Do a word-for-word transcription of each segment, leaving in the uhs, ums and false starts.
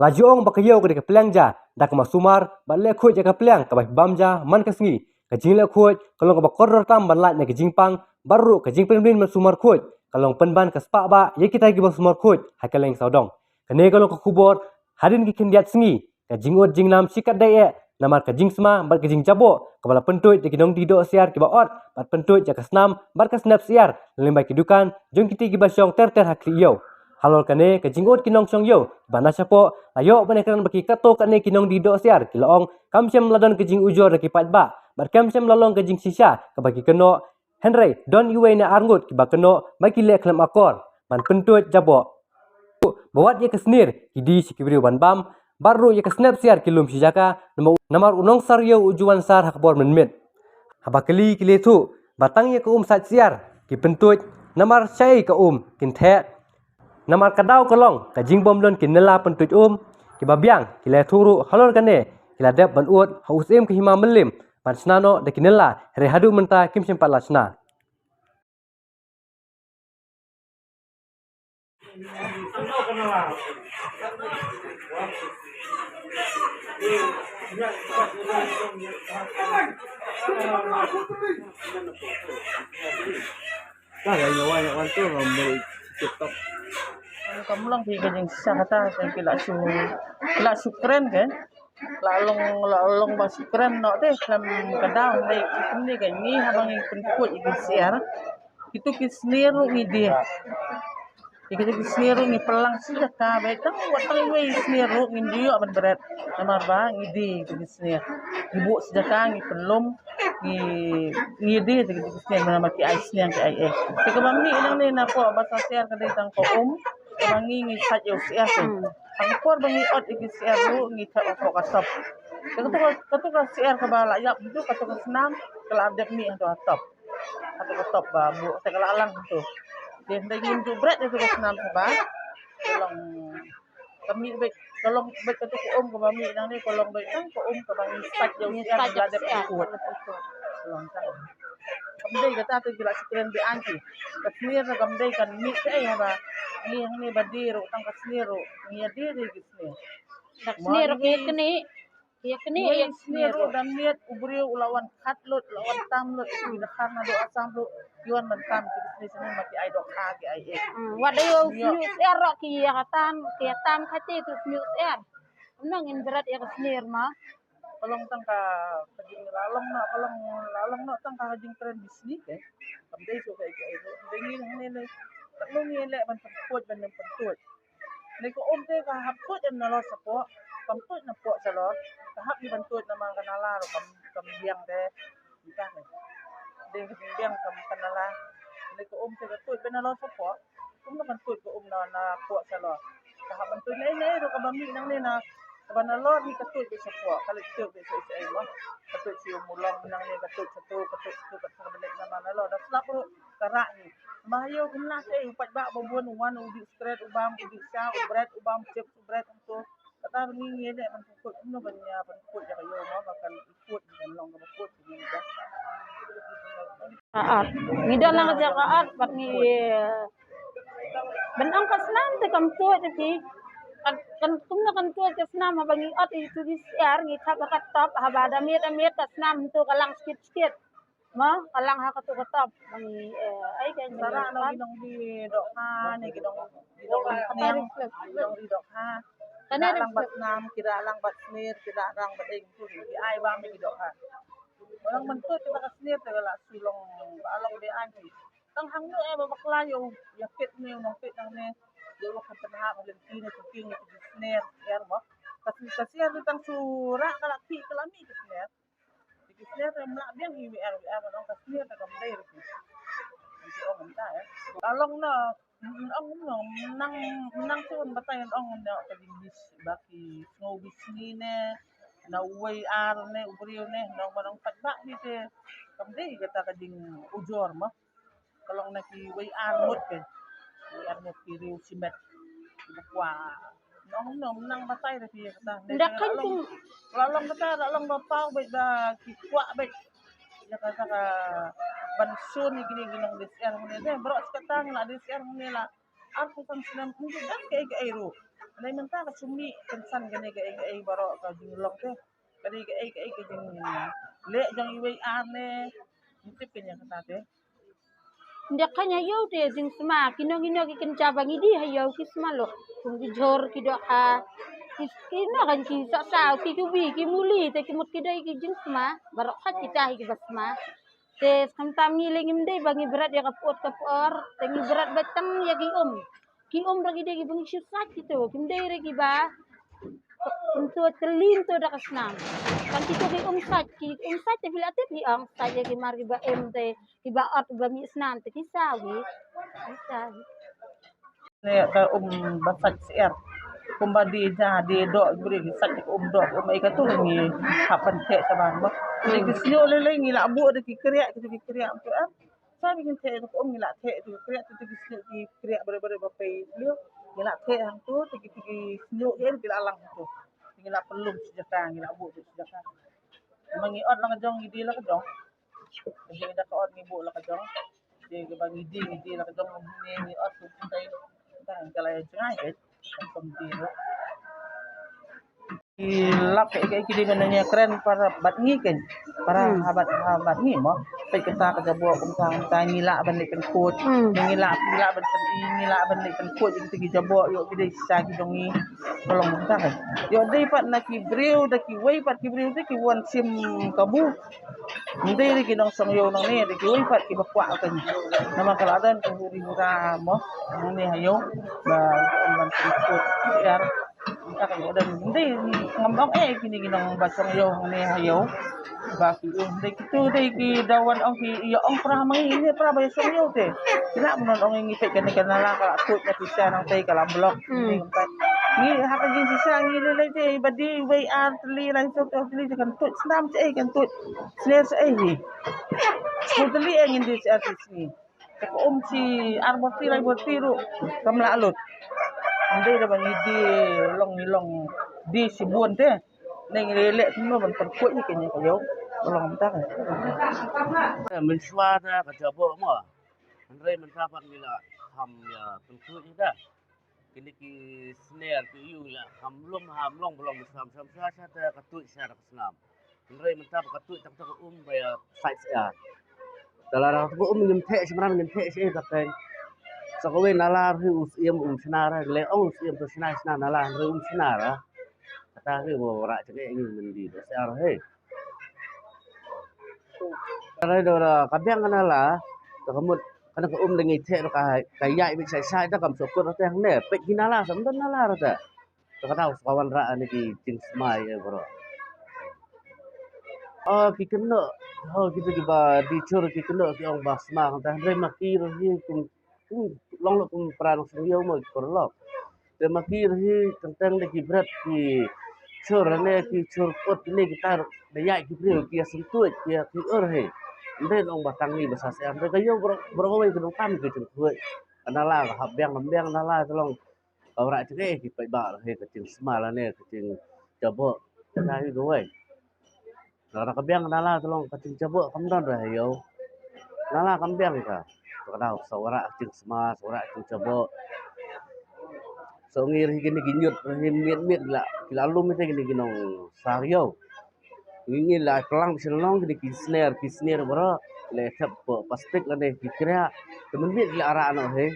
La ju ong ba ka ïew ka dei ka pliang ja, da kaba sumar bad leh khuid ïa ka pliang kaba bam ja man ka sngi. Ka jingleh khuid ka long kaba kordor tam ban lait na ka jingpang, bad ruh ka jingpynbeit ban sumar khuid ka long pynban ka spah ba ïa kita kiba sumar khuid ha kylleng sawdong. Kane ka long ka khubor hadien ki khyndiat sngi. Ka jingud jingnam shi katdei eh, namar ka jingsma bad ka jingjaboh kaba la pyntuid da ki nongdih doh syiar kiba ot bad pyntuid ïa ka snam bad ka snep syiar lyngba ki dukan jong kiti kiba shong ter ter ha khlieh ïew. Halor kane ka jingud ki nongshong ïew ba na shapoh la ïoh ban ïakren ba ki katto katne ki nongdih doh syiar ki la ong kam shym la don ka jingujor na ki paidbah bad kam shym la long ka jingshisha kaba ki kynnoh. Hynrei don iwei ne ar ngut kiba kynnoh ba ki leh khlem akor ban pyntuid jaboh. Ba wat ïa ka snier ki die sha ki briew ban bam, bad ruh ïa ka snep syiar ki lum shi jaka, namar, namar u nongsar ïew u ju wan sar ha ka por mynmiet. Haba kylli ki leh thuh ba tang ïa ka um sait syiar ki pyntuid, namar shaei ka um kin theh. Namar ka daw ka long ka jingbym don ki nylla pyntuid um, kiba biang ki leh thuh ruh halor kane ki la dep ban ud ha u syiem ka hima mylliem ban shna noh da ki nylla, hynrei haduh mynta kim shym pat la shna. Ka la wan, wan tu, wan beri TikTok. Ka mlong ki ka jingshisha kata, ki la shu, ki la shu kren ke. La long, la long ba shu kren noh te, khlem ka daw, hynrei kumne ka ngi haba ngi pynkhuid ïa ki syiar. Kitu ki snier ruh ngi die. Ïa kitu ki snier ruh ngi pynlang shi jaka, bad tang, wat tang iwei i snier ruh ngim ju ïoh ban bret. Namar ba ngi die kitu ki snier. Ngi buh shi jaka, ngi pynlum, ngi, ngi die te kitu ki snier, namar ki ai sniang ki ai eh. Te kaba mih nangne na poh ba sa syiar ka dei tang ka um, kaba ngi ngi sait ïa u syiar te. Hmm. Ha ka por ba ngi ot ïa ki syiar ruh ngi thep hapoh ka top. Te katu ka, katu ka syiar kaba la ïap, katu ka snam, ka la dep mih hato ha top. Hato ka top ba buh, te ka la lang hato. Te hynrei ngim ju bret ïa tu ka snam shuh ba. Ka long, ka mih beit, ka long beit katu ka um kaba mih nangne, ka long beit tang ka um kaba ngi sait ïa u syiar, ngi la dep pynkhuid. Ka long tang. Kam dei kata te ki la shu kren beit aunty. Ka snier kam dei kan mih kaei haba ngi hangne ba die ruh tang ka snier ruh. Ngi ïa die die ki snier. Dak snier ruh ki kane. Ïa kane ïa snier ruh da miet u briew u la wan khat lut, u la wan tam lut, u dkhar naduh Assam ruh, u wan ban tam ki snier snier ma ki ai dohkha ki ai eh. Hmm, wat da ïoh snier syiar ruh ki ïa ka tam, ki ïa tam khat te tu snier syiar. Nang in bret ïa ka snier ma. Ka long tang ka, ka jing la long noh, ka long la long noh tang ka jingkren bisnis eh. Kam dei shuh ka ai eh. Dei ngi hangne ne. Ka long ngi leh ban pyntuid ban pyntuid. Ngi ka um te ka hap tuid na lor shapoh, kam tuid na poh shalor, ka hap hi ban tuid namar ka nala ruh kam, kam biang te. Ita ne. Dei ka biang kam ka nala. Ngi ka um te ka tuid ban na lor shapoh. Kumno kan tuid ka um na, na poh shalor. Ka hap ban tuid na, na, ruh kaba mih nangne na, kaba na lor hi ka tuid beit shapoh, ka leit tuid beit sha, sha, mo. Ka tuid sha u mulong nangne, ka tuid sha tu, ka tuid sha tu, ka tuid sha tu, ka tuid namar na lor da slap ruh ka rah hi. Ma ha ïew kumno sha u paidbah ba bun u wan u dih skret u bam, u dih sha, u bret u bam, chips u bret u tu. Kata ngi ngi leh ban pynkhuid kumno ban ïa pynkhuid ïa ka ïew mo ba kan pynkhuid ban long kaba khuid ngi ïa. Ka art. Ngi don lang ka jaka art bad ngi, eh, ban ong ka snam te kam tuid te ki. Kan, kan kumno kan tuid ka snam haba ngi ot ïa tu ki syiar ngi thap ha ka top haba da miet da miet ka snam tu ka lang skit skit. Ma, ka lang ha katu ka top. Ngi, eh, ai ka ngi Sara lang no kan. Ki nongdih dohkha ne ki nong, ki nongdih sniang, ki nongdih dohkha. Kane ki dah lang bad snam, ki dah lang bad snier, ki dah lang bad eng tu, ki ai bam ki dohkha. Ba long ban tuid kita ka snier te ka la shu long, ba long be an ki. Tang hangno eh ba bakla ïa u, ïa pit ne, u nongpit nangne. Ïa u kan pynhap lynti ne, pynking ne, ki snier, snier mo. Ka snier, ka snier te tang shu rah ka la khih, ka la mih ki snier. Ki snier te mlah biang hi, wi ar, wi ar, ban ong ka snier te kam dei ruh. Ki ong mynta eh. Ka long na, ong no, nang, nang tu batai ong no ka jingbis ba ki sngew bishni ne, na uwei ar ne, u briew ne, nong ba nong paidbah hi te. Kam dei kata ka jingujor mo. Ka long na kiwei ar ngut ke. Kiwei ar ngut ki riew shimet. Ki ba kwah. Nong, nong, nang batai da phi kata. Nda kan kum. La long kata, la long ba paw beit ba ki kwah beit. Ïa kata ka ban shun ïa kine ki nongdih syiar hangne. Dei baroh shi katta ngi la dih syiar hangne la. Arphew san snem, ym dei dang kaei kaei ruh. Hynrei mynta ka shu mih kynsan kane kaei kaei baroh ka jinglong te. Ka dei kaei kaei ka jingleh jong iwei i ar ne. Ym tip kane kata te. Nda kane ha ïew te jingsma, kino kino ki kynja ba ngi die ha ïew ki sma lok. Kum ki jhur, ki dohkha, ki, kino kan ki sah saw, ki kubi, ki muli, te ki mut ki dei ki jingsma. Baroh khat kita hi kiba sma. Te khamtam ngi lei ngim dei ba ngi bret ïa ka pud ka por, te ngi bret beit tang ïa ki um. Ki um ruh ki dei kiba ngi shu sait kito, kim dei ruh kiba, kumto tylli to da ka snam. Tang kito ki um sait, ki um sait te phi la tip, ki ong sait ïa ki mar kiba em te, kiba ot ba mih snam te ki saw hi. Ki saw hi. Ne ka um ba sait syiar. Kumba die ja, die doh, briew ki sait ka um doh, um ei, kato ngi hap ban theh shabar mo. Te ki sniew lei lei ngi la buh da ki kriah, kito ki kriah to em. Sa ngi theh da ka um, ngi la theh da ki kriah, kito ki sniew ki kriah bare bare ba pei lio. Ngi la theh hangto, te kito ki sniew ki la lang hangto. Ngi la pynlum shi jaka, ngi la buh shi jaka. Ma ngi ot la ka jong, ngi die la ka jong. Ngi da ka ot ngi buh la ka jong. Te kiba ngi die, ngi die la ka jong, ngi, ngi ot tu tai. Tang ka la jngai ke. Kum die la. Ki lap ke, ke, ki dei ban ïa kren para bad ngi ke. Para Hmm. ha bad, ha bad ngi mo. Peit kata ka jaboh kumta, kumta ngi lah ban leit pynkhuid. Hmm. Ngi lah, ngi lah ban pyn-i, ngi lah ban leit pynkhuid ïa kita ki jaboh, ïoh ki dei shisha ki jong ngi. Ka long kumta ke. Ïoh dei pat na ki briew, da kiwei pat ki briew te ki wan shim kabu. Ym dei ruh ki nongshong ïew nangne, da kiwei pat kiba kwah ka ngi. Namar ka la don ka huri hura mo nangne ha ïew ba ym ban pynkhuid syiar. Ka ka ïoh don, ym dei, ngam ong eh kine ki nongba shong ïew nangne ha ïew. Ba ki ym dei, kito dei ki da wan ong ki ïa ong pra ma ngi, ngi pra ba ïa shong ïew te. Ki lah ban ong ngi peit kane ka nala ka la tuid na pisa nangtei ka la block. Hmm. Ngi ha ka jingshisha ngi lei lei te ba die wei ar tylli lai suk tylli te kan tuid snam shaei, kan tuid sner shaei hi. Sku tylli eh ngin die syiar shi sngi. Te ka um shi ar bor ti lai bor ti ruh kam lah lut. Ym dei da ba ngi die long, ngi long die shibun te. Ne ngi leh kumno ban pynkhuid ïa kane ka ïew. Ka long kumta ke. Mynshuwa da ka jaboh mo. Hynrei mynta pat ngi la kham ïa pynkhuid ïa da. Kine ki sner ki ïew la kham lum ha mlong ba long mynshuwa, mynshuwa, mynshuwa sha te ka tuid sha da ka snam. Hynrei mynta ba ka tuid tang tang ka um ba ïa sait syiar. Te lada ka um ngim theh shimran, ngim theh shi ïa ka teng. Sa kawei nala ruh u syiem um shna ruh, leh ong u syiem to shna, shna nala ruh um shna ruh. Kata ruh ba rah jingeh ngi myndi da syiar ruh. Hynrei da ka biang ka nala, da ka mut kane ka um da ngi theh ruh ka, ka ïaid beit shai shai, da kam sukut ruh te hangne. Peit ki nala, sa ym don nala ruh te. Te ka dei sa ka wanrah ane ki jingsmai eh baroh. Oh, ki kynnoh, oh, kito kiba die jhur ki kynnoh ki ong ba sma, hynrei ma ki ruh hi kum, kum long lo kum para nongshong ïew mo ki paralok. Te ma ki ruh hi teng teng da ki bret ki jhur ne ki jhur put ne ki tar da ïaid ki briew ki ïa sngewthuh ki ïa ki ur hi. Ym dei ong ba tang ngi ba sa syiar, ym dei, ka ïew baroh, baroh kawei ka donkam ki jingthuh. Ka nala ka hap biang, kam biang nala ka long. Ka wanrah jingeh ki paidbah ruh hi, ka jingsma lane ka jingjaboh. Kata hi kawei. Lada ka biang ka nala te long ka jingjaboh kam don ruh ha ïew. Nala kam biang ka. Te ka dei sa wanrah ka jingsma, sa wanrah ka jingjaboh. Sa ngi ruh hi kine ki ñiut ruh hi miet miet ki la, ki la lum ïa kine ki nongsar ïew. Ngi, ngi la pynlang sha lynnong kine ki sner, ki sner baroh. Ki la thep plastik lane ki kriah. Te mynmiet ki la rah noh hi.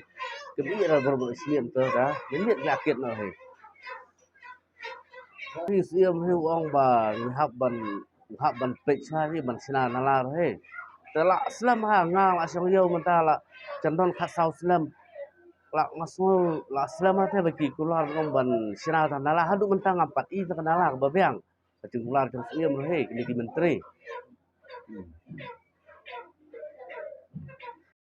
Ki bit ra baroh baroh snem te ka. Mynmiet ki la kit noh hi. Ki siem hi u ong ba ngi hap ban, ngi hap ban peit shwa hi ban shna nala ruh hi. Te la slem ha nga la shong ïew mynta la jan don khatsaw snem. La nga sngew la slem ha te ba ki kular ong ban shna ta nala, haduh mynta ngam pat i ta ka nala kaba biang. Ka jingkular jong siem ruh hi kine ki myntri.